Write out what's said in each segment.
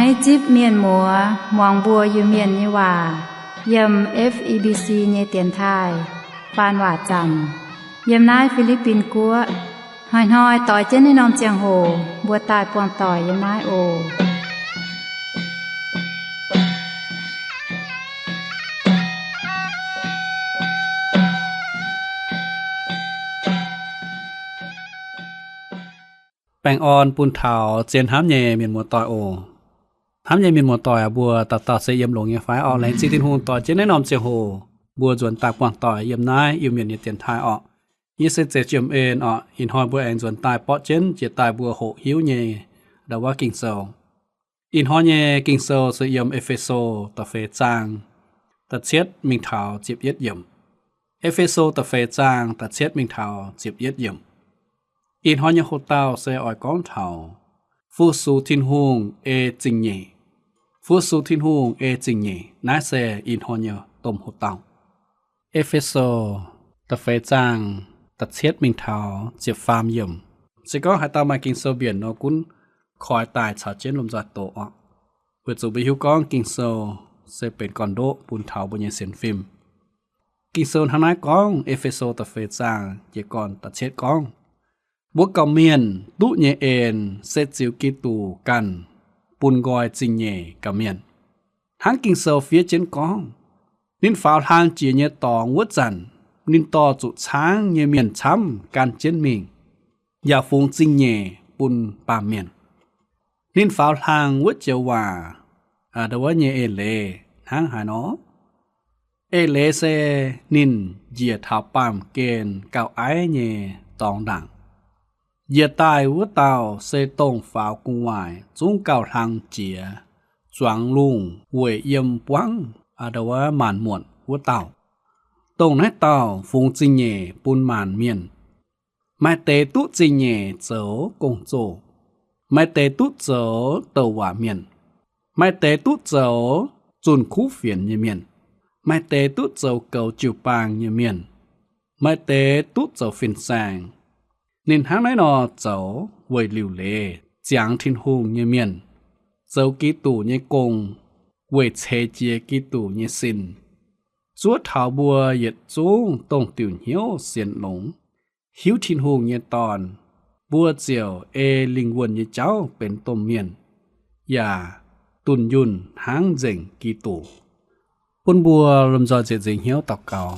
Naaiv zipv mienh muoz muangx mbuo Iu-Mienh nyei waac yiem F E B C nyei dienx taaih faan waac zaamc yiem naaiv Fi^li^bin Guoqv. Hnoi-hnoi doix jienv naaiv norm ziangh hoc mbuo daaih buangh doic yiem naaiv oc. Baengh orn bun taux zien hnamv nyei mienh muoz-doic oc. Hnamv nyei mienh muoz-doic aac, mbuo dauh dauh se yiem longx nyei fai? Orqc, laengz zingh Tin-Hungh doix jienv naaiv norm ziangh hoc mbuo nzuonx daaih buangh doic yiem naaiv Iu-Mienh nyei dienx taaih orqc. Yie se Zeiz Jiem En orqc. Ih hnoi mbuo aengx nzuonx daaih borqv jienv jiex daaih mbuo hoqc hiuv nyei ndau wuov Ging-Sou. Ih hnoi nyei Ging-Sou se yiem E^fe^so da'feix zaang da'cietv mingh taux ziepc yietv yiemc. E^fe^so da'feix zaang da'cietv mingh taux ziepc yietv yiemc. Ih hnoi nyei hoc-dauh se oix gorngv taux fu-sux Tin-Hungh ei zingh nyeic. Fu-sux Tin-Hungh ei zingh nyeic, naaiv se ih hnoi nyei domh hoc-dauh. E^fe^so da'feix zaang da'cietv mingh taux ziepc faam yiemc. Se gorngv haaix dauh maaih Ging-Sou mbienc nor, gunv koi daaih caux jienv lomh nzoih doqc orqc, weic zuqc mbuo hiuv gorngv Ging-Sou se benx gorn-ndoqv bun taux mbuo nyei sienx fim. Ging-Sou hnangv naaiv gorngv, E^fe^so da'feix zaang jiez gorn da'cietv gorngv, mbuo gorqv-mienh duqv nyei en se ziux Giduc ganh bun nqoi zingh nyeic gorqv-mienh. Hnangv Ging-Sou fiev jienv gorngv, ninh faaux hlang jiex nyei dorngx wuov zanc, ninh dorh zuqc caangv nyei mienh camv gan jienv mingh, yaac fungx zingh nyeic bun baamh mienh. Ninh faaux hlang wuov joux waac, aa, ndau wuov nyei eix leiz hnangv haaix nor? Eix leiz se ninh njiec taux baamh gen gauh aiv nyei dorngx ndaangc. Njiec daaih wuov dauh se dongh faaux gu'nguaaic zungv gauh hlang jiex, zuangx lungh weic yiem buangv, aa, ndau wuov maanc muotc wuov dauh. Dongh naaiv dauh fungx zingh nyeic bun maanc mienh. Maaih deix duqv zingh nyeic zoux gong-zoh. Maaih deix duqv zoux douc waac mienh. Maaih deix duqv zoux zunh kuv fienx nyei mienh. Maaih deix duqv zoux goux jiu-baang nyei mienh. Maaih deix duqv zoux fin-saeng. Ninh hnangv naaiv nor zoux weic liuc leiz ziangx Tin-Hungh nyei mienh, zoux Giduc nyei gong, weic ceix jiez Giduc nyei sin, zuov taux mbuo yietc zungv dongh diuc hnyouv sienx longx, hiuv Tin-Hungh nyei Dorn, mbuo ziouc ei lingh wuonh nyei jauv benx domh mienh, yaac dunh yunh hnangv nzengc Giduc. Bun mbuo lomh nzoih nzieqc nzengc hnyouv daux gaux.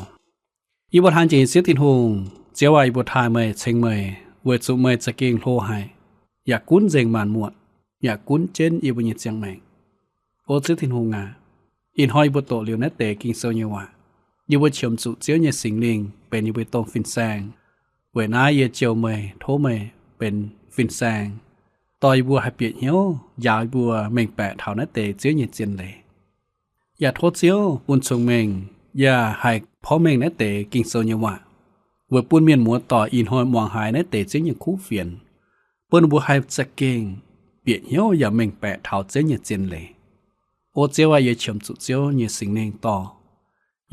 Yie mbuo hnamv jiex Ziouv Tin-Hungh, Ziouv aac, yie mbuo taaih meih, ceng meih, weic zuqc meih za'gengh hlo haic, yaac gunv nzengc maanc muotc, yaac gunv jienv yie mbuo nyei ziangh maengc. O Ziouv Tin-Hungh aac, ih hnoi yie mbuo doqc liuz naaiv deix Ging-Sou nyei waac, yie mbuo qiemx zuqc Ziouv nyei Singx Lingh benx yie mbuo nyei domh fin-saeng. Weic naaiv yie jouh meih, tov meih benx fin-saeng, dorh yie mbuo haih bieqc hnyouv, njaaux yie mbuo mengh baeqc taux naaiv deix Ziouv nyei zien leiz. Yaac tov Ziouv bun cong-mengh yaac haih porv mengh naaiv deix Ging-Sou nyei waac, weic bun mienh muoz-doic ih hnoi muangx haiz naaiv deix Ziouv nyei kuv fienx, bun ninh mbuo haih za'gengh bieqc hnyouv yaac mengh baeqc taux Ziouv nyei zien leiz. O Ziouv aac, yie qiemx zuqc Ziouv nyei Singx Lingh dorh,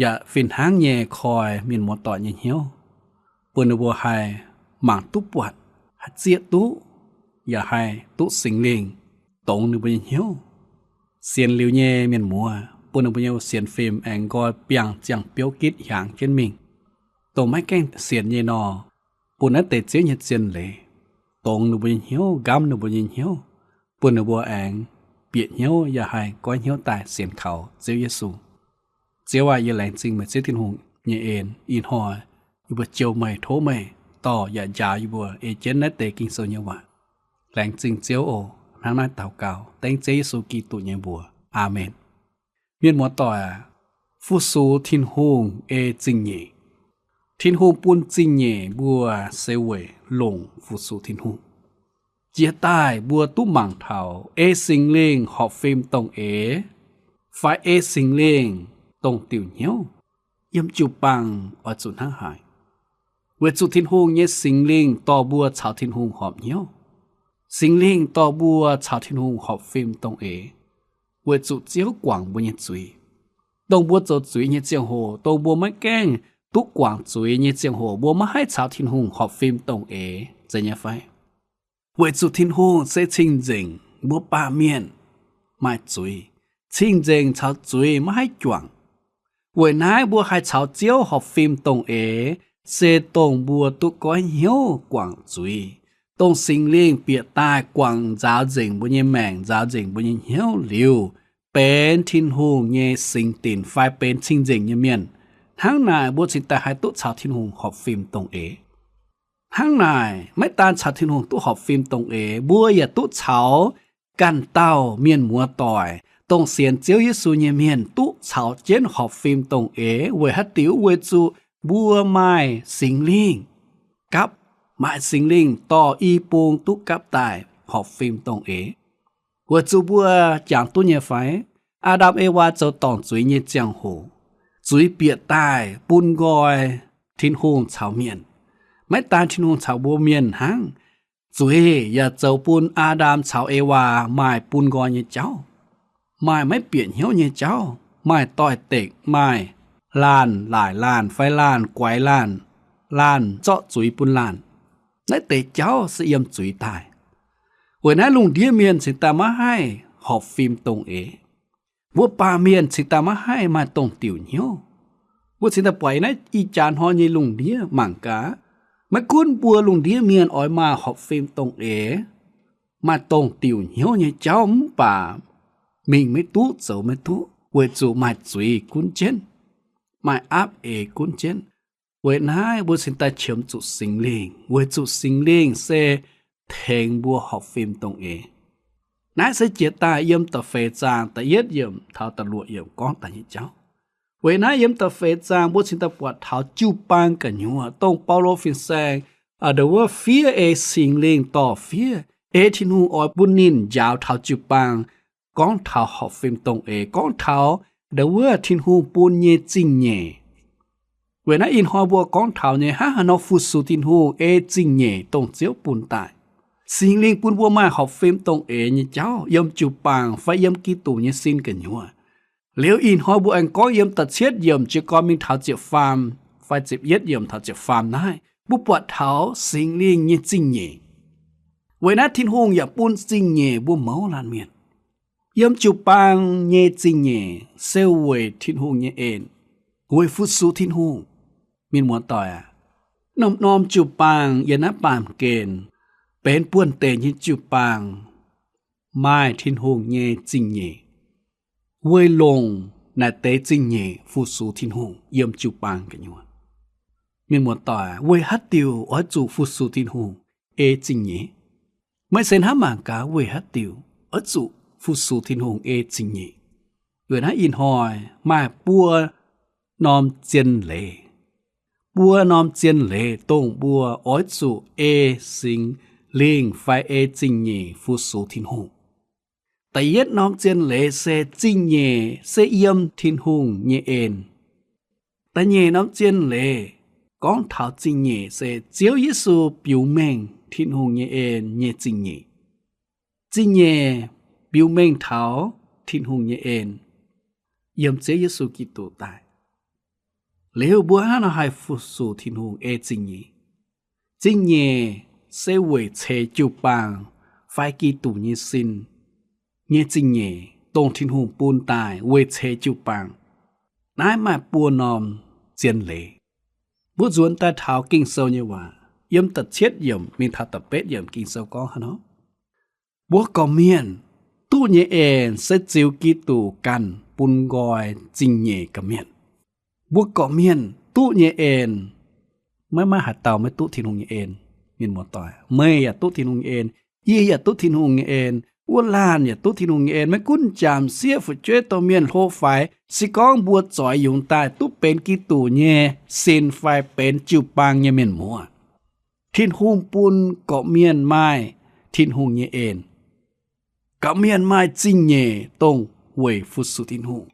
yaac fih hnangv nyei koi mienh muoz-doic nyei hnyouv, bun ninh mbuo haih mangc duqv buatc, haih zieqv duqv, yaac haih duqv Singx Lingh dongz ninh mbuo nyei hnyouv. Sienx liuz nyei mienh muoz, bun ninh mbuo nyei sienx fim aengx nqoi biangh ziangh biouv gitv hiaangx jienv mingh. Dongh maiv gaengh sienx nyei nor, bun naaiv deix Ziouv nyei zien leiz dongz ninh mbuo nyei hnyouv, nqamv ninh mbuo nyei hnyouv, bun ninh mbuo aengx bieqc hnyouv yaac haih goiv hnyouv daaih sienx kaux Ziouv Yesu. Ziouv aac, yie laengz zingh meih Ziouv Tin-Hungh nyei en. Ih hnoi yie mbuo jouh meih, tov meih dorh yaac njaaux yie mbuo ei jienv naaiv deix Ging-Sou nyei waac. Laengz zingh Ziouv oc. Hnangv naaiv daux gaux dengv Ziouv Yesu Giduc nyei mbuox. Aamen. Mienh muoz-doic aac, fu-sux Tin-Hungh ei zingh nyeic. Tin-Hungh bun zingh nyeic mbuo se weic longc fu-sux Tin-Hungh. Jiex daaih mbuo duqv mangc taux ei Singx Lingh horpc fim dongh eix, fai ei Singx Lingh dongh diuc hnyouv, yiem jiu-baang oix zuqc hnangv haaix. Weic zuqc Tin-Hungh nyei Singx Lingh dorh mbuo caux Tin-Hungh horpc hnyouv. Singx Lingh dorh mbuo caux Tin-Hungh horpc fim dongh eix, weic zuqc Ziouv guangc mbuo nyei zuiz. Dongh mbuo zoux zuiz nyei ziangh hoc, dongh mbuo maiv gaengh duqv guangc zuiz nyei ziangh hoc, mbuo maiv haih caux Tin-Hungh horpc fim dongh eix, zeiz nyei fai? Weic zuqc Tin-Hungh se cing-nzengc mbuo baamh mienh, maaih zuiz. Cing-nzengc caux zuiz maiv haih juangc. Weic naaiv mbuo haih caux Ziouv horpc fim dongh eix, se dongh mbuo duqv goiv hnyouv guangc zuiz, dongh Singx Lingh bieqc daaih guangc nzaaux nzengc mbuo nyei maengc, nzaaux nzengc mbuo nyei hnyouv liuz, benx Tin-Hungh nyei singx dinc fai benx cing-nzengc nyei mienh. Hnangv naaic mbuo cingx daaih haih duqv caux Tin-Hungh horpc fim dongh eix. Hnangv naaic, maiv daan caux Tin-Hungh duqv horpc fim dongh eix, mbuo yaac duqv caux ganh dauh mienh muoz-doic, dongh sienx Ziouv Yesu nyei mienh duqv caux jienv horpc fim dongh eix. Weic haaix diuc? Weic zuqc mbuo maaih Singx Lingh gapv, maaih Singx Lingh dorh i bung duqv gapv daaih horpc fim dongh eix. Weic zuqc mbuo jangx duqv nyei fai? Aa^ndam Ewaa zoux dorngc zuiz nyei ziangh hoc, zuiz bieqc daaih bun nqoi Tin-Hungh caux mienh. Maiv daan Tin-Hungh caux mbuo mienh hnangv, zuiz yaac zoux bun Aa^ndam caux Ewaa maaih bun nqoi nyei jauv, maaih maiv bieqc hnyouv nyei jauv, maaih doix-dekc, maaih laanh laaic laanh fai laanh guaix laanh, laanh zorqv zuiz bun laanh. Naaiv deix jauv se yiem zuiz daaih. Weic naaiv lungh ndiev mienh cingx daaih maiv haih horpc fim dongh eix. Mbuo baamh mienh cingx daaih maiv haih maaih dongh diuc hnyouv. Mbuo cingx daaih buatc naaiv ih jaax hnoi nyei lungh ndiev mangc gaax, maiv gunv mbuo lungh ndiev mienh oix maaih horpc fim dongh eix, maaih dongh diuc hnyouv nyei jauv mv baac mingh maiv duqv, zoux maiv duqv, weic zuqc maaih zuiz gunv jienv, maaih aapv eix gunv jienv. Weic naaiv mbuo cingx daaih qiemx zuqc Singx Lingh, weic zuqc Singx Lingh se tengx mbuo horpc fim dongh eix. Naaiv se jiex daaih yiem da'feix zaang da'yietv yiemc taux da'luoqc yiemc gorngv daaih nyei jauv. Weic naaiv yiem da'feix zaang mbuo cingx daaih buatc taux jiu-baang gu'nyuoz, dongh Baulo fin-saeng, aa, ndau wuov fiev ei Singx Lingh dorh fiev, ei Tin-Hungh oix bun ninh njaaux taux jiu-baang, gorngv taux horpc fim dongh eix, gorngv taux ndau wuov Tin-Hungh bun nyei zingh nyeic. Weic naaiv ih hnoi mbuo gorngv taux nyei hnangv haaix nor fu-sux Tin-Hungh ei zingh nyeic dongh Ziouv bun daaih. Singx Lingh bun mbuo maaih horpc fim dongh eix nyei jauv yiem jiu-baang fai yiem Giduc nyei sin gu'nyuoz. Liuz ih hnoi mbuo aengx gorngv yiem da'cietv yiemc jiez gorn mingh taux ziepc faam, fai ziepc yietv yiemc taux ziepc faam naaiv, mbuo buatc taux Singx Lingh nyei zingh nyeic. Weic naaiv Tin-Hungh yaac bun zingh nyeic mbuo mouz laanh mienh. Yiem jiu-baang nyei zingh nyeic se weic Tin-Hungh nyei en, weic fu-sux Tin-Hungh. Mienh muoz-doic aac, norm-norm jiu-baang yiem naaiv baamh gen benx buonv-deic nyei jiu-baang maaih Tin-Hungh nyei zingh nyeic, weic longc naaiv deix zingh nyeic fu-sux Tin-Hungh yiem jiu-baang gu'nyuoz. Mienh muoz-doic, weic haaix diuc oix zuqc fu-sux Tin-Hungh ei zingh nyeic? Meih se hnamv mangc gaax weic haaix diuc oix zuqc fu-sux Tin-Hungh ei zingh nyeic? Weic naaiv ih hnoi maaih buo norm zien leiz. Buo norm zien leiz dongh mbuo oix zuqc ei Singx Lingh fai ei zingh nyeic fu-sux Tin-Hungh. Da'yietv norm zien leiz se zingh nyeic se yiem Tin-Hungh nyei en. Da'nyeic norm zien leiz gorngv taux zingh nyeic se Ziouv Yesu biux mengh Tin-Hungh nyei en nyei zingh nyeic. Zingh nyeic biux mengh taux Tin-Hungh nyei en yiem Ziouv Yesu Giduc daaih. Liuz mbuo hnangv nor haih fu-sux Tin-Hungh ei zingh nyeic. Zingh nyeic se weic ceix jiu-baang fai Giduc nyei sin nyei zingh nyeic, dongh Tin-Hungh bun daaih weic ceix jiu-baang. Naaiv maaih buo norm zien leiz. Mbuo nzuonx daaih taux Ging-Sou nyei waac, yiem da'cietv yiemc mingh taux da'betv yiemc Ging-Sou gorngv haaix nor, mbuo gorqv-mienh duqv nyei en se ziux Giduc ganh bun nqoi zingh nyeic gorqv-mienh. Mbuo gorqv-mienh duqv nyei en, maiv maaih haaix dauh maiv duqv Tin-Hungh nyei en. Mienh muoz-doic, meih yaac duqv Tin-Hungh nyei en, yie yaac duqv Tin-Hungh nyei en, wuov laanh yaac duqv Tin-Hungh nyei en. Maiv gunv jaamc sieqv fu'jueiv, domh mienh, hlo faix, se gorngv mbuo zoix yungz daaih duqv benx Giduc nyei sin fai benx jiu-baang nyei mienh muoz, Tin-Hungh bun gorqv-mienh maaih Tin-Hungh nyei en. Gorqv-mienh maaih zingh nyeic dongh weic fu-sux Tin-Hungh.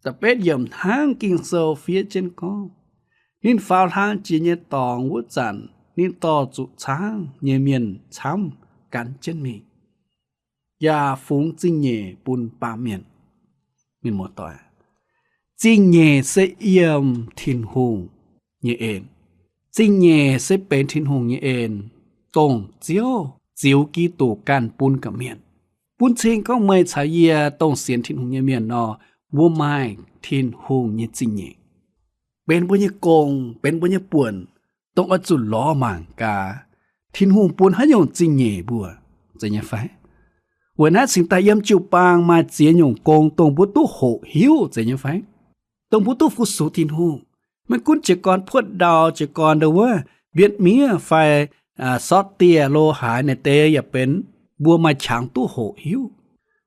Da'betv yiemc hnangv Ging-Sou fiev jienv gorngv, ninh faaux hlang jiex nyei dorngx wuov zanc, ninh dorh zuqc caangv nyei mienh camv gan jienv mingh, yaac fungx zingh nyeic bun baamh mienh. Mienh muoz-doic, zingh nyeic se yiem Tin-Hungh nyei en. Zingh nyeic se benx Tin-Hungh nyei en, dongh Ziouv ziux Giduc ganh bun gorqv-mienh. bun cing gorngv meih caux yie dongh sienx Tin-Hungh nyei mienh nor, mbuo maaih Tin-Hungh nyei zingh nyeic benx mbuo nyei gong, benx mbuo nyei buonc, dongh oix zuqc lorz mangc gaax, Tin-Hungh bun haaix nyungc zingh nyeic mbuo, zeiz nyei fai? Weic naaiv cingx daaih yiem jiu-baang maaih ziex nyungc gong dongh mbuo duqv hoqc hiuv, zeiz nyei fai? Dongh mbuo duqv fu-sux Tin-Hungh. Maiv gunv jiez gorn puoqv ndau, jiez gorn ndau wuov mbienv miev fai sortv dieh lo haaix, naaiv deix yaac benx mbuo maaih qangx duqv hoqc hiuv.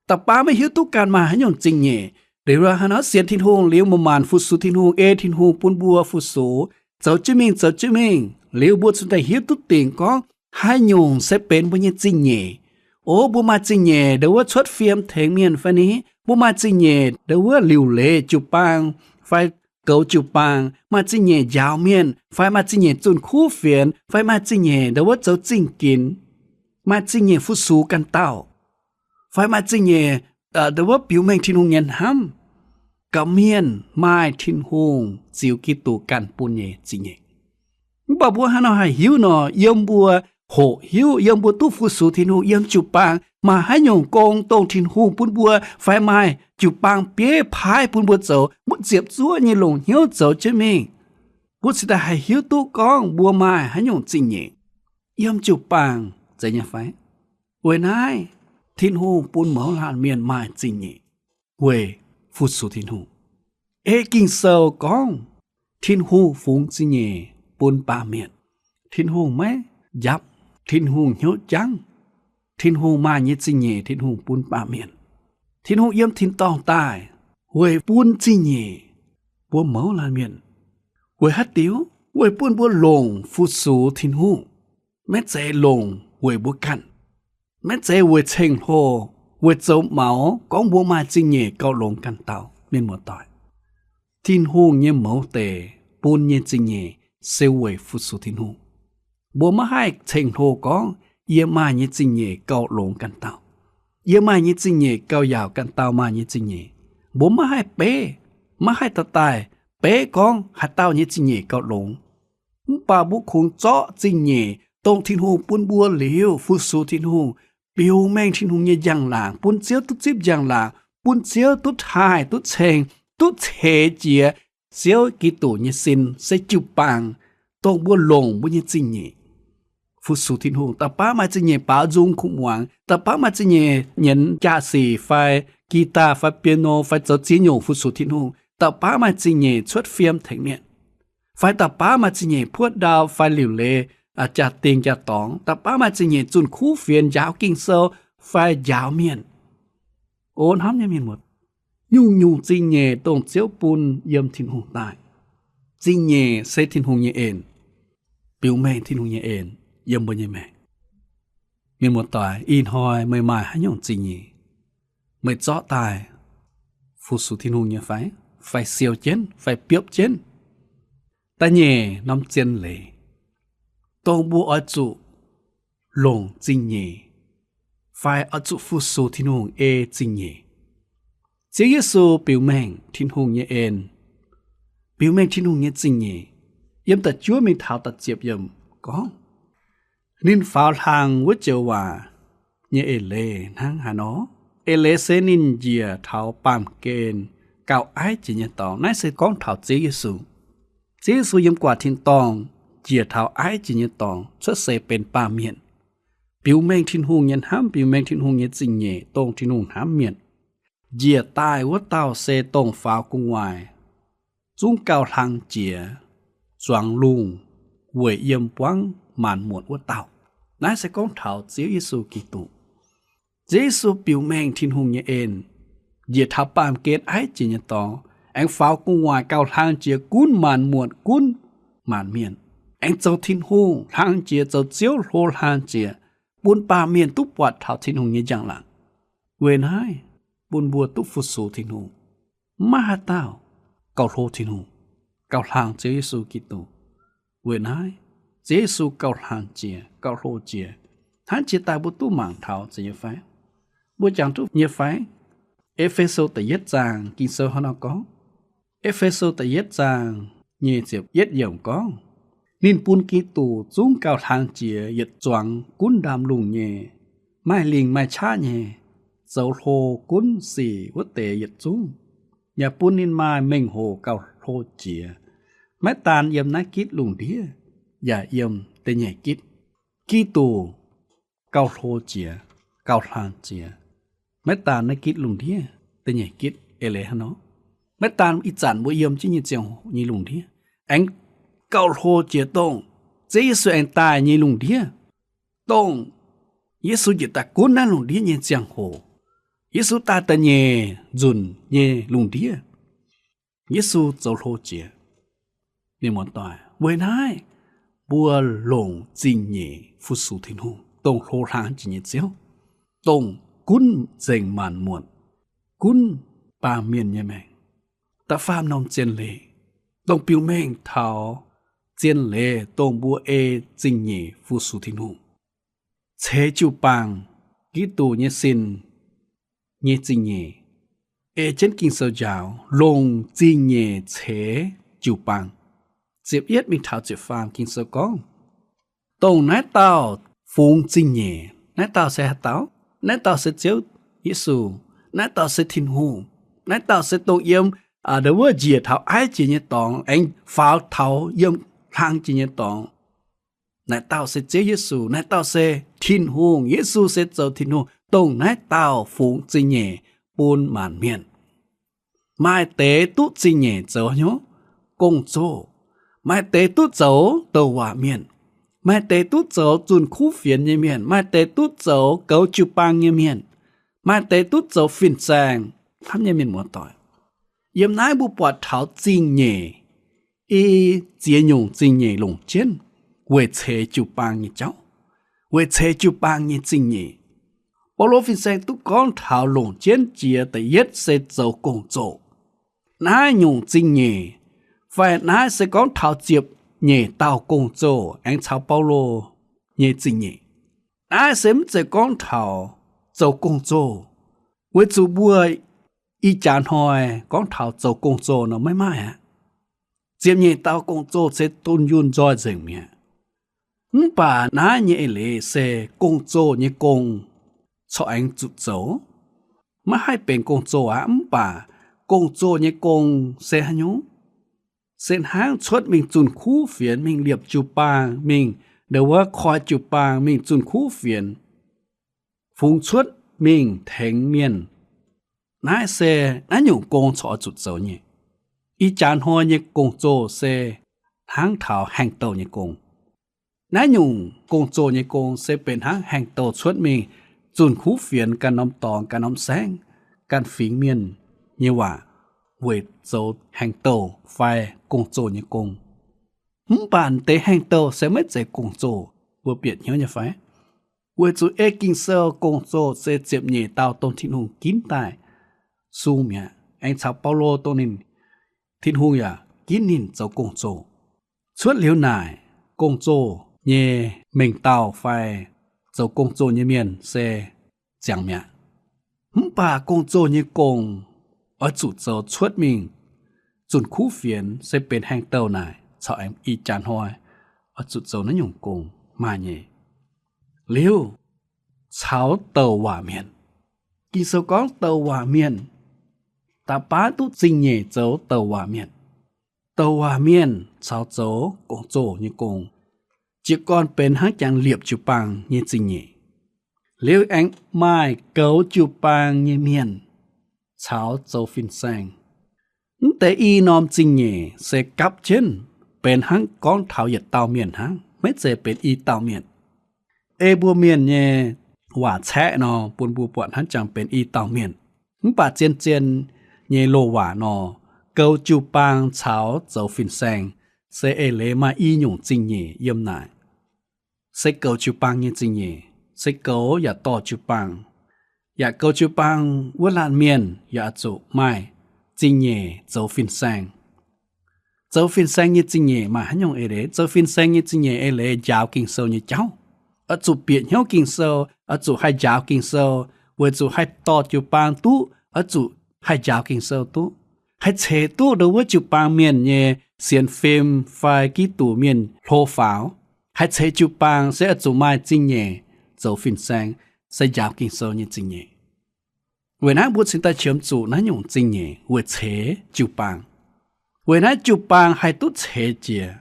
Da'baav maiv hiuv duqv ganh maaih haaix nyungc zingh nyeic. Liuz hnangv nor sienx Tin-Hungh liuz, maaih maanc fu-sux Tin-Hungh, ei Tin-Hungh bun mbuo fu-sux, zoux jienv mingh, zoux jienv mingh. Liuz mbuo cingx daaih hiuv duqv dingc gorngv haaix nyungc se benx mbuo nyei zingh nyeic. O, mbuo maaih zingh nyeic ndau wuov cuotv fiem tengx mienh fai ni? Mbuo maaih zingh nyeic ndau wuov liuc leiz jiu-baang fai goux jiu-baang? Maaih zingh nyeic njaaux mienh fai maaih zingh nyeic zunh kuv fienx fai maaih zingh nyeic ndau wuov zoux zingh ginx? Maaih zingh nyeic fu-sux ganh dauh fai maaih zingh nyeic ndau wuov biux mengh Tin-Hungh nyei hnamv? Gauh mienh maaih Tin-Hungh ziux Giduc ganh bun nyei zingh nyeic. Mv baac mbuo haaix nor haih hiuv nor? Yiem mbuo hoqc hiuv, yiem mbuo duqv fu-sux Tin-Hungh, yiem jiu-baang maaih haaix nyungc gong dongh Tin-Hungh bun mbuo fai maaih jiu-baang bieiv paaiv bun mbuo zoux, mbuo ziepc zuoqv nyei longc hnyouv zoux jienv mingh, mbuo cingx daaih haih hiuv duqv gorngv mbuo maaih haaix nyungc zingh nyeic yiem jiu-baang, zeiz nyei fai? Weic naaiv Tin-Hungh bun mouz laanh mienh maaih zingh nyeic weic fu-sux Tin-Hungh. Ei Ging-Sou gorngv Tin-Hungh fungx zingh nyeic bun baamh mienh. Tin-Hungh maiv njapc, Tin-Hungh hnyouv jangv. Tin-Hungh maaih nyei zingh nyeic Tin-Hungh bun baamh mienh. Tin-Hungh yiem tin-dorngh daaih weic bun zingh nyeic mbuo mouz laanh mienh. Weic haaix diuc? Weic bun mbuo longc fu-sux Tin-Hungh, maiv zeiz longc weic mbuo ganh, maiv zeiz weic ceng-hlo, weic zoux maux gorngv mbuo maaih zingh nyeic gauh longx ganh dauh. Mienh muoz-doic, Tin-Hungh nyei mouz deic bun nyei zingh nyeic se weic fu-sux Tin-Hungh. Mbuo maiv haih ceng-hlo gorngv yie maaih nyei zingh nyeic gauh longx ganh dauh, yie maaih nyei zingh nyeic gauh yaauc ganh dauh maaih nyei zingh nyeic. Mbuo maiv haih beiv, maiv haih daaih daaih beiv gorngv haaix dauh nyei zingh nyeic gauh longx. Mv baac mbuo kungx zorqv zingh nyeic dongh Tin-Hungh bun mbuo liuz fu-sux Tin-Hungh, biux mengh Tin-Hungh nyei njang-laangc, bun Ziouv duqv zipv njang-laangc, bun Ziouv duqv taaih, duqv ceng, duqv ceix jiez Ziouv Giduc nyei sin se jiu-baang dongh mbuo longc mbuo nyei zingh nyeic fu-sux Tin-Hungh. Da'baav maaih zingh nyeic baaux nzung kuv muangx, da'baav maaih zingh nyeic nyienz jaa-sic fai guitar fai piano fai zoux ziex nyungc fu-sux Tin-Hungh, da'baav maaih zingh nyeic cuotv fiem tengx mienh, fai da'baav maaih zingh nyeic puoqv ndau fai liuc leiz jaa-dingh jaa-dorngx, da'baav maaih zingh nyeic zunh kuv fienx, njaaux Ging-Sou fai njaaux mienh. O hnamv nyei mienh muoz, nyungc-nyungc zingh nyeic dongh Ziouv bun yiem Tin-Hungh daaih. Zingh nyeic se Tin-Hungh nyei en, biux mengh Tin-Hungh nyei en yiem mbuo nyei maengc. Mienh muoz-doic, ih hnoi meih maaih haaix nyungc zingh nyeic? Meih zorqv daaih fu-sux Tin-Hungh nyei fai? Fai siou jienv, fai biopv jienv? Da'nyeic norm zien leiz, dongh mbuo oix zuqc longc zingh nyeic fai oix zuqc fu-sux Tin-Hungh ei zingh nyeic. Ziouv Yesu biux mengh Tin-Hungh nyei en, biux mengh Tin-Hungh nyei zingh nyeic. Yiem da'juov mingh taux da'ziepc yiemc gorngv, ninh faaux hlang wuov joux waac nyei eix leiz hnangv haaix nor? Eix leiz se ninh njiec taux baamh gen gauh aiv jiex nyei dorngx. Naaiv se gorngv taux Ziouv Yesu. Ziouv Yesu yiem gu'nguaaic tin-dorngh njiec taux aiv jiex nyei dorngx cuotv seix benx baamh mienh, biux mengh Tin-Hungh nyei hnamv, biux mengh Tin-Hungh nyei zingh nyeic dongh Tin-Hungh hnamv mienh. Njiec daaih wuov dauh se dongh faaux gu'nguaaic zungv gauh hlang jiex, zuangx lungh weic yiem buangv maanc muotc wuov dauh. Naaiv se gorngv taux Ziouv Yesu Giduc. Ziouv Yesu biux mengh Tin-Hungh nyei en, njiec taux baamh gen aiv jiex nyei dorngx, aengx faaux gu'nguaaic gauh hlang jiex gunv maanc muotc gunv maanc mienh, aengx zoux Tin-Hungh hlang jiex, zoux Ziouv hlo hlang jiex, bun baamh mienh duqv buatc taux Tin-Hungh nyei njang-laangc. Weic naaiv bun mbuo duqv fu-sux Tin-Hungh. Maiv haaix dauh gauh hlo Tin-Hungh, gauh hlang Ziouv Yesu Giduc. Weic naaiv Ziouv Yesu gauh hlang jiex, gauh hlo jiex. Hnangv jiex daaih mbuo duqv mangc taux zeiz nyei fai? Mbuo jangx duqv nyei fai? E^fe^so da'yietv zaang Ging-Sou hnangv nor gorngv, E^fe^so da'yietv zaang nyic ziepc yietv yiemc gorngv, ninh bun Giduc zungv gauh hlang jiex yietc zuangx gunv ndaamv-lungh nyei, maaih lingc maaih qaqv nyei, zoux hlo gunv sic wuov deix yietc zungv, yaac bun ninh maaih mengh hoc gauh hlo jiex, maiv daan yiem naaiv gitv lungh ndiev, yaac yiem da'nyeic gitv. Giduc gauh hlo jiex, gauh hlang jiex, maiv daan naaiv gitv lungh ndiev, da'nyeic gitv eix leiz hnangv nor. Maiv daan ih zanc mbuo yiem jienv nyei ziangh hoc nyei lungh ndiev, aengx gauh hlo jiex dongh Ziouv Yesu aengx daaih nyei lungh ndiev, dongh Yesu njiec daaih gunv naaiv lungh ndiev nyei ziangh hoc, Yesu daaih da'nyeic nzunc nyei lungh ndiev, Yesu zoux hlo jiex. Mienh muoz-doic, weic naaiv mbuo longc zingh nyeic fu-sux Tin-Hungh, dongh hlo hlang jiex nyei Ziouv, dongh gunv nzengc maanc muotc, gunv baamh mienh nyei maengc, da'faam norm zien leiz, dongh biux mengh taux zien leiz dongh mbuo ei zingh nyeic fu-sux Tin-Hungh, ceix jiu-baang, Giduc nyei sin nyei zingh nyeic, ei jienv Ging-Sou njaaux, longc zingh nyeic ceix jiu-baang. Ziepc yietv mingh taux ziepc faam Ging-Sou gorngv, dongh naaiv dauh fungx zingh nyeic. Naaiv dauh se haaix dauh? Naaiv dauh se Ziouv Yesu. Naaiv dauh se Tin-Hungh. Naaiv dauh se dongh yiem, aa, ndau wuov njiec taux aiv jiex nyei dorngx, aengx faaux taux yiem hlang jiex nyei dorngx. Naaiv dauh se Ziouv Yesu, naaiv dauh se Tin-Hungh, Yesu se zoux Tin-Hungh, dongh naaiv dauh fungx zingh nyeic bun maanc mienh. Maaih deix duqv zingh nyeic zoux haaix nyungc? Gong-zoh. Maaih deix duqv zoux douc waac mienh. Maaih deix duqv zoux zunh kuv fienx nyei mienh. Maaih deix duqv zoux goux jiu-baang nyei mienh. Maaih deix duqv zoux fin-saeng. Hnamv nyei mienh muoz-doic, yiem naaiv mbuo buatc taux zingh nyeic, i ziex nyungc zingh nyeic longc jienv weic ceix jiu-baang nyei jauv, weic ceix jiu-baang nyei zingh nyeic. Baulo fin-saeng duqv gorngv taux longc jienv jiex da'yietv se zoux gong-zoh. Naaiv nyungc zingh nyeic, fai naaiv se gorngv taux ziepc nyeic dauh gong-zoh aengx caux Baulo nyei zingh nyeic. Naaiv se mv zeiz gorngv taux zoux gong-zoh, weic zuqc mbuo ih jaax hnoi gorngv taux zoux gong-zoh nor maiv maaih aqv. Ziepc nyeic dauh gong-zoh se dunh yunh nzoih nzengc mi'aqv. Mv baac naaiv nyei eix leiz se gong-zoh nyei gong corc aengx zuqc zoux. Maiv haih benx gong-zoh aqv, mv baac gong-zoh nyei gong se haaix nyungc? Se hnangv cuotv mingh zunh kuv fienx, mingh liepc jiu-baang, mingh ndau wuov koi jiu-baang, mingh zunh kuv fienx, fungx cuotv mingh tengx mienh. Naaiv se naaiv nyungc gong corc oix zuqc zoux nyei. Ih jaax hnoi nyei gong-zoh se hnangv taux haengh douh nyei gong. Naaiv nyungc gong-zoh nyei gong se benx hnangv haengh douh cuotv mingh zunh kuv fienx ganh norm dorngx, ganh norm saengv, ganh fingx mienh nyei waac weic zoux haengh douh fai gong-zoh nyei gong. Mv baac deix haengh douh se maiv zeiz gong-zoh, mbuo bieqc hnyouv nyei fai? Weic zuqc ei Ging-Sou, gong-zoh se ziepc nyeic dauh dongh Tin-Hungh ginv daaih sung mi'aqv. Aengx caux Baulo dongh ninh, Tin-Hungh yaac ginv ninh zoux gong-zoh. Cuotv liuz naaic, gong-zoh nyei mengh dauh fai zoux gong-zoh nyei mienh se ziangx mi'aqv. Mv baac gong-zoh nyei gong oix zuqc zoux cuotv mingh zunh kuv fienx se benx haengh douh naaic caux aengx ih jaax hnoi oix zuqc zoux naaiv nyungc gong maaih nyei. Liuz, caux douc waac mienh. Ging-Sou gorngv douc waac mienh, da'baav duqv zingh nyeic zoux douc waac mienh. Douc waac mienh caux zoux gong-zoh nyei gong, jiez gorn benx hnangv jangx liepc jiu-baang nyei zingh nyeic. Liuz aengx maaih goux jiu-baang nyei mienh caux zoux fin-saeng. Mv deix i norm zingh nyeic se gapv jienv benx hnangv gorngv taux yietc dauh mienh hnangv, maiv zeiz benx i dauh mienh. Ei mbuo mienh nyei waac caeqv nor, bun mbuo buatc hnangv jangx benx i dauh mienh. Mv baac zien-zien nyei loz-waac nor, goux jiu-baang caux zoux fin-saeng se eix leiz maaih i nyungc zingh nyeic yiem naaic. Se goux jiu-baang nyei zingh nyeic, se goux yaac dorh jiu-baang. Yaac goux jiu-baang wuov laanh mienh yaac oix zuqc maaih zingh nyeic zoux fin-saeng. Zoux fin-saeng nyei zingh nyeic maaih haaix nyungc eix leiz? Zoux fin-saeng nyei zingh nyeic eix leiz njaaux Ging-Sou nyei jauv. Oix zuqc bieqc hnyouv Ging-Sou, oix zuqc haih njaaux Ging-Sou, weic zuqc haih dorh jiu-baang duqv, oix zuqc haih njaaux Ging-Sou duqv. Haih ceix duqv ndau wuov jiu-baang mienh nyei sienx fim fai Giduc mienh hlo faaux. Haih ceix jiu-baang se oix zuqc maaih zingh nyeic zoux fin-saeng, se njaaux Ging-Sou nyei zingh nyeic. Weic naaiv mbuo cingx daaih qiemx zuqc naaiv nyungc zingh nyeic weic ceix jiu-baang. Weic naaiv jiu-baang haih duqv ceix jiex,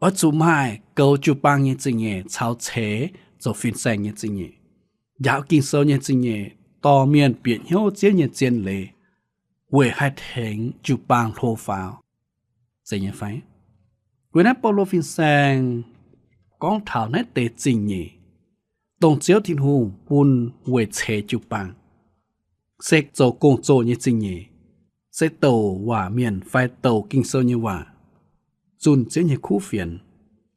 oix zuqc maaih goux jiu-baang nyei zingh nyeic caux ceix zoux fin-saeng nyei zingh nyeic, njaaux Ging-Sou nyei zingh nyeic, dorh mienh bieqc hnyouv Ziouv nyei zien leiz, weic haih tengx jiu-baang hlo faaux. Zeiz nyei fai? Weic naaiv Baulo fin-saeng gorngv taux naaiv deix zingh nyeic, dongh Ziouv Tin-Hungh bun weic ceix jiu-baang, se zoux gong-zoh nyei zingh nyeic, se douc waac mienh fai douc Ging-Sou nyei waac, zunh Ziouv nyei kuv fienx,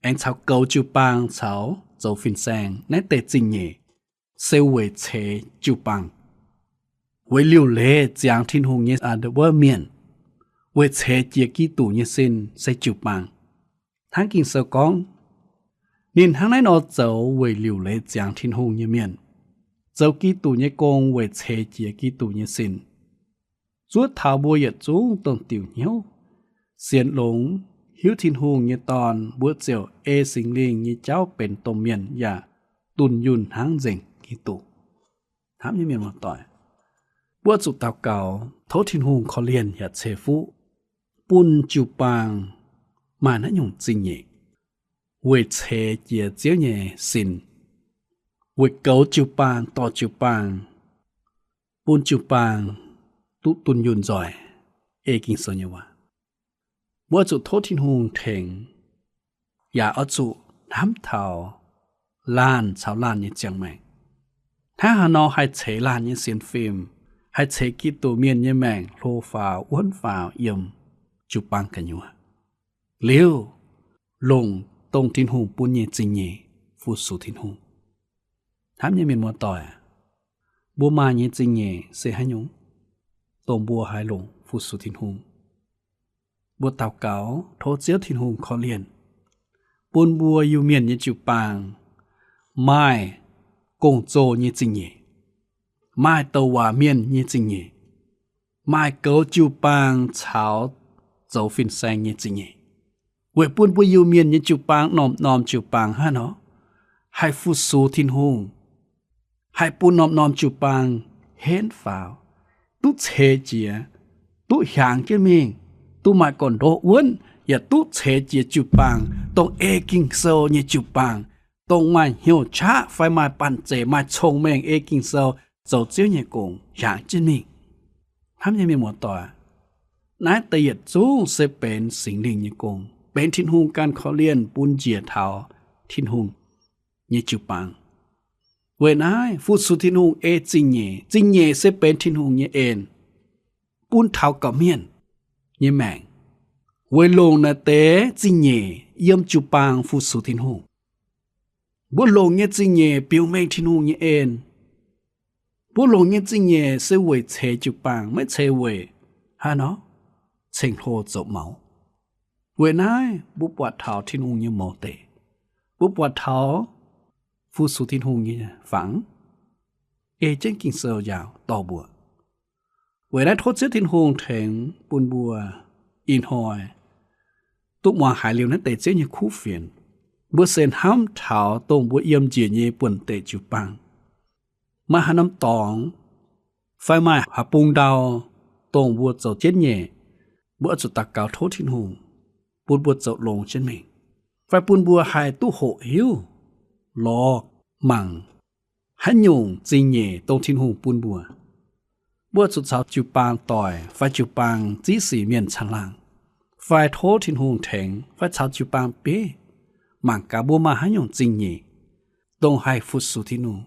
aengx caux goux jiu-baang caux zoux fin-saeng naaiv deix zingh nyeic, se weic ceix jiu-baang, weic liuc leiz ziangx Tin-Hungh nyei wuov mienh, weic ceix jiez Giduc nyei sin se jiu-baang. Hnangv Ging-Sou gorngv, ninh hnangv naaiv nor zoux weic liuc leiz ziangx Tin-Hungh nyei mienh, zoux Giduc nyei gong weic ceix jiez Giduc nyei sin, zuov taux mbuo yietc zungv dongh diuc hnyouv sienx longx hiuv Tin-Hungh nyei Dorn, mbuo ziouc ei Singx Lingh nyei jauv benx domh mienh yaac dunh yunh hnangv nzengc Giduc. Hnamv nyei mienh muoz-doic, mbuo zuqc daux gaux tov Tin-Hungh korv-lienh yaac ceix fuqv bun jiu-baang maaih naaiv nyungc zingh nyeic, weic ceix jiez Ziouv nyei sin, weic goux jiu-baang, dorh jiu-baang, bun jiu-baang duqv dunh yunh nzoih, ei Ging-Sou nyei waac. Mbuo oix zuqc tov Tin-Hungh tengx, yaac oix zuqc hnamv taux laanh caux laanh nyei ziangh maengc, hnangv haaix nor haih ceix laanh nyei sienx fim, haih ceix Giduc mienh nyei maengc hlo faaux wuonv faaux yiem jiu-baang gu'nyuoz. Liuz, longc dongh Tin-Hungh bun nyei zingh nyeic fu-sux Tin-Hungh. Hnamv nyei mienh muoz-doic, mbuo maaih nyei zingh nyeic se haaix nyungc, dongh mbuo haih longc fu-sux Tin-Hungh? Mbuo daux gaux tov Ziouv Tin-Hungh korv-lienh, bun mbuo Iu-Mienh nyei jiu-baang maaih gong-zoh nyei zingh nyeic, maaih douc waac mienh nyei zingh nyeic, maaih goux jiu-baang caux zoux fin-saeng nyei zingh nyeic, weic bun mbuo Iu-Mienh nyei jiu-baang, norm-norm jiu-baang hnangv nor, haih fu-sux Tin-Hungh, haih bun norm-norm jiu-baang henv faaux, duqv ceix jiez, duqv hiaangx jienv mingh, duqv maaih gorn-ndoqv wuonv, yaac duqv ceix jiez jiu-baang, dongh ei Ging-Sou nyei jiu-baang, dongh maaih hnyouv qaqv fai maaih banh zeic, maaih cong-mengh ei Ging-Sou zoux Ziouv nyei gong hiaangx jienv mingh. Hnamv nyei mienh muoz-doic, naaiv deix yietc zungv se benx Singx Lingh nyei gong, benx Tin-Hungh ganh korv-lienh bun njiec taux Tin-Hungh nyei jiu-baang. Weic naaiv fu-sux Tin-Hungh ei zingh nyeic. Zingh nyeic se benx Tin-Hungh nyei en bun taux gorqv-mienh nyei maengc, weic longc naaiv deix zingh nyeic yiem jiu-baang fu-sux Tin-Hungh. Mbuo longc nyei zingh nyeic biux mengh Tin-Hungh nyei en. Mbuo longc nyei zingh nyeic se weic ceix jiu-baang, maiv zeiz weic haaix nor ceng-hlo zoux maux. Weic naaiv mbuo buatc taux Tin-Hungh nyei mouz deic, mbuo buatc taux fu-sux Tin-Hungh nyei fangx, ei jienv Ging-Sou njaaux dorh mbuo. Weic naaiv tov Ziouv Tin-Hungh tengx bun mbuo ih hnoi duqv muangx haiz liuz naaiv deix Ziouv nyei kuv fienx, mbuo se hnamv taux dongh mbuo yiem njiec nyei buonv-deic jiu-baang, maaih haaix norm dorngx fai maaih haaix bung ndau, dongh mbuo zoux jienv nyei, mbuo oix zuqc daux gaux tov Tin-Hungh bun mbuo zoux longx jienv mingh, fai bun mbuo haih duqv hoqc hiuv lorz mangc haaix nyungc zingh nyeic dongh Tin-Hungh bun mbuo. Mbuo zuqc caux jiu-baang doic fai jiu-baang ziv sic mienh caangh laangh, fai tov Tin-Hungh tengx, fai caux jiu-baang bieiv mangc gaax mbuo maaih haaix nyungc zingh nyeic, dongh haih fu-sux Tin-Hungh.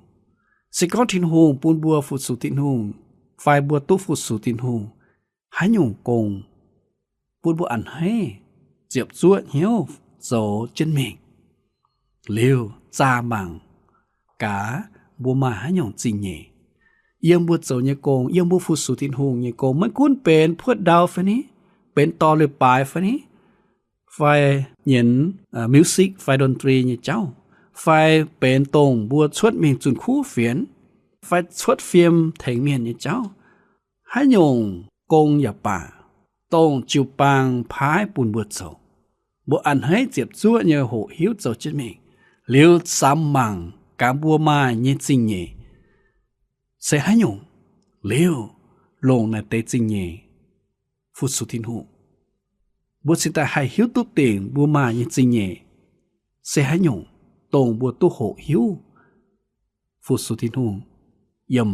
Se gorngv Tin-Hungh bun mbuo fu-sux Tin-Hungh, fai mbuo duqv fu-sux Tin-Hungh, haaix nyungc gong bun mbuo a'hneiv ziepc zuoqv hnyouv zoux jienv mingh. Liuz zaah mangc gaax mbuo maaih haaix nyungc zingh nyeic yiem mbuo zoux nyei gong, yiem mbuo fu-sux Tin-Hungh nyei gong, maiv gunv benx puotv ndau fai ni, benx dorh leiz-baaix fai ni, fai nyienz music fai ดนตรี nyei jauv, fai benx dongh mbuo cuotv mingh zunh kuv fienx, fai cuotv fim tengx mienh nyei jauv, haaix nyungc gong yaac baac, dongh jiu-baang paaiv bun mbuo zoux, mbuo a'hneiv ziepc zuoqv nyei hoqc hiuv zoux jienv mingh, liuz samx mangc gaax mbuo maaih nyei zingh nyeic se haaix nyungc. liuz longc naaiv deix zingh nyeic fu-sux Tin-Hungh. Mbuo cingx daaih haih hiuv duqv dingc mbuo maaih nyei zingh nyeic se haaix nyungc, dongh mbuo duqv hoqc hiuv fu-sux Tin-Hungh yiem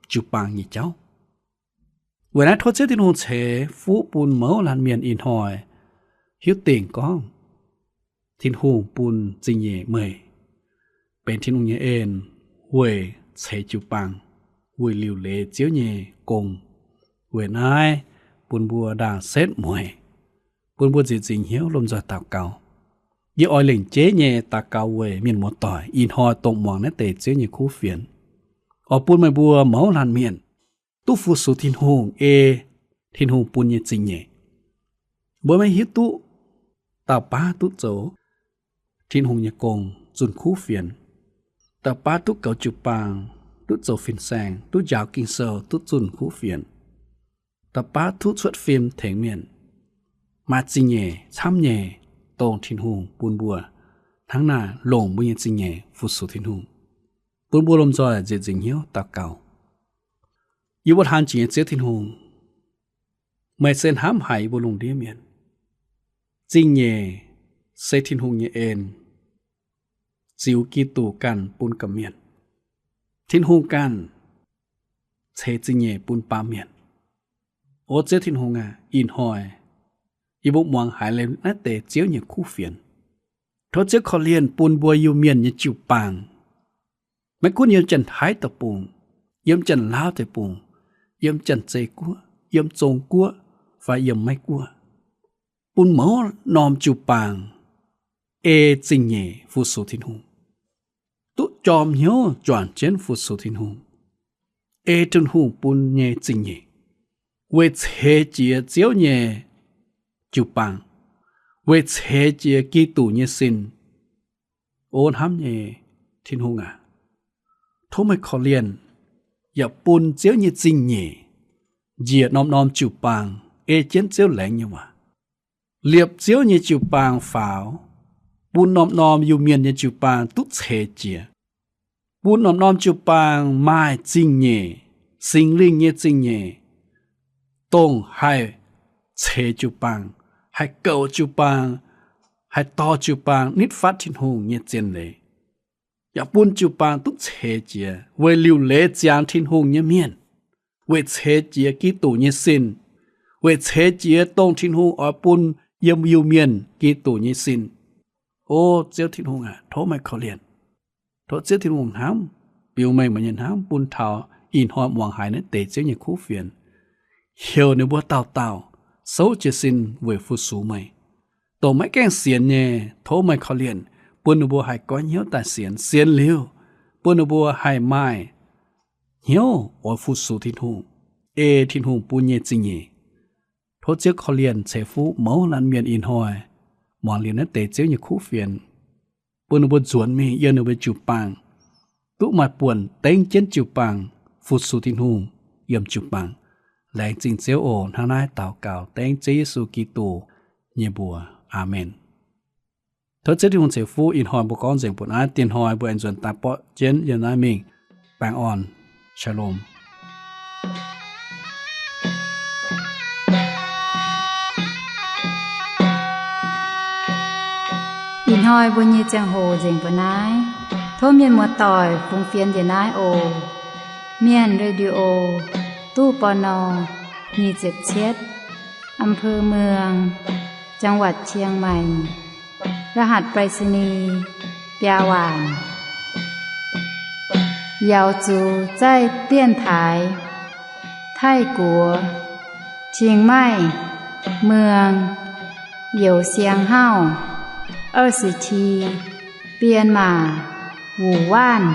jiu-baang nyei jauv. Weic naaiv tov Ziouv Tin-Hungh ceix fuqv bun mouz laanh mienh ih hnoi hiuv dingc gorngv Tin-Hungh bun zingh nyeic meih benx Tin-Hungh nyei en weic ceix jiu-baang, weic liuc leiz Ziouv nyei gong. Weic naaiv bun mbuo ndaangc setv mueiz, bun mbuo nzieqc nzingc hnyouv lomh nzoih daux gaux. Yie oix lengc jeiv nyei daux gaux weic mienh muoz-doic ih hnoi dongh muangx naaiv deix Ziouv nyei kuv fienx, oix bun meih mbuo mouz laanh mienh duqv fu-sux Tin-Hungh ei Tin-Hungh bun nyei zingh nyeic. Mbuo maiv hiuv duqv dauh baav duqv zoux Tin-Hungh nyei gong zunh kuv fienx, dauh baav duqv goux jiu-baang, duqv zoux fin-saeng, duqv njaaux Ging-Sou, duqv zunh kuv fienx, dauh baav duqv cuotv fim tengx mienh. Maaih zingh nyeic camv nyei, dongh Tin-Hungh bun mbuo hnangv naaic longc mbuo nyei zingh nyeic fu-sux Tin-Hungh. Bun mbuo lomh nzoih nzieqc nzingc hnyouv daux gaux. Yie mbuo hlaang jiex nyei Ziouv Tin-Hungh, meih se hnamv haic yie mbuo lungh ndiev mienh. Zingh nyeic se Tin-Hungh nyei en, ziux Giduc ganh bun gorqv-mienh. Tin-Hungh ganh ceix zingh nyeic bun baamh mienh. O Ziouv Tin-Hungh aac, ih hnoi yie mbuo muangx haiz liuz naaiv deix Ziouv nyei kuv fienx, tov Ziouv korv-lienh bun mbuo Iu-Mienh nyei jiu-baang, maiv gunv yiem Janx-Taiv Deic-Bung, yiem Janx-Laauv Deic-Bung, yiem Janx-Zei Guoqv, yiem Zong Guoqv, fai yiem Meiv Guoqv, bun mouz norm jiu-baang ei zingh nyeic fu-sux Tin-Hungh, duqv jorm hnyouv juangc jienv fu-sux Tin-Hungh, ei Tin-Hungh bun nyei zingh nyeic, weic ceix jiez Ziouv nyei jiu-baang, weic ceix jiez Giduc nyei sin. O hnamv nyei Tin-Hungh aac, tov meih korv-lienh yaac bun Ziouv nyei zingh nyeic njiec norm-norm jiu-baang ei jienv Ziouv laengz nyei waac, liepc Ziouv nyei jiu-baang faaux, bun norm-norm Iu-Mienh nyei jiu-baang duqv ceix jiez, bun norm-norm jiu-baang maaih zingh nyeic, Singx Lingh nyei zingh nyeic, dongh haih ceix jiu-baang, haih goux jiu-baang, haih dorh jiu-baang nitv fatv Tin-Hungh nyei zien leiz, yaac bun jiu-baang duqv ceix jiez weic liuc leiz ziangx Tin-Hungh nyei mienh, weic ceix jiez Giduc nyei sin, weic ceix jiez dongh Tin-Hungh oix bun yiem Iu-Mienh Giduc nyei sin. O Ziouv Tin-Hungh aac, tov meih korv-lienh. Tov Ziouv Tin-Hungh hnamv, biux mengh meih nyei hnamv bun taux ih hnoi muangx haiz naaiv deix Ziouv nyei kuv fienx, heuc ninh mbuo dauh dauh souv jiez sin weic fu-sux meih. Dongh maiv gaengh sienx nyei, tov meih korv-lienh bun ninh mbuo haih goiv hnyouv daaih sienx. Sienx liuz, bun ninh mbuo haih maaih hnyouv oix fu-sux Tin-Hungh, ei Tin-Hungh bun nyei zingh nyeic. Tov Ziouv korv-lienh ceix fuqv mouz laanh mienh ih hnoi muangx liuz naaiv deix Ziouv nyei kuv fienx, bun ninh mbuo nzuonx mingh yiem ninh mbuo jiu-baang, duqv maaih buonc dengv jienv jiu-baang fu-sux Tin-Hungh yiem jiu-baang. Laengz zingh Ziouv oc. Hnangv naaiv daux gaux dengv Ziouv Yesu Giduc nyei mbuox. Aamen. Tov Ziouv Tin-Hungh ceix fuqv ih hnoi mbuo gorngv nzengc mbuo naaiv. Diex hnoi mbuo aengx nzuonx daaih borqv jienv yiem naaiv mingh. Baengh orn. Shalom. Ih hnoi mbuo nyei ziangh hoc nzengc mbuo naaiv. Tov mienh muoz-doic fungx fienx njiec naaiv oc. Mienh Radio, ตู้ ปณ. nyic ziepc cietv, อำเภอเมือง จังหวัดเชียงใหม่ รหัสไปรษณีย์ biaa waanc. Yaux zuqc zaih dienx taaix Taiv-Guoqv, Chiang Mai, เมือง Youz Siang Hauv, 二十七, Bienh Maac, Wuonh Waanc.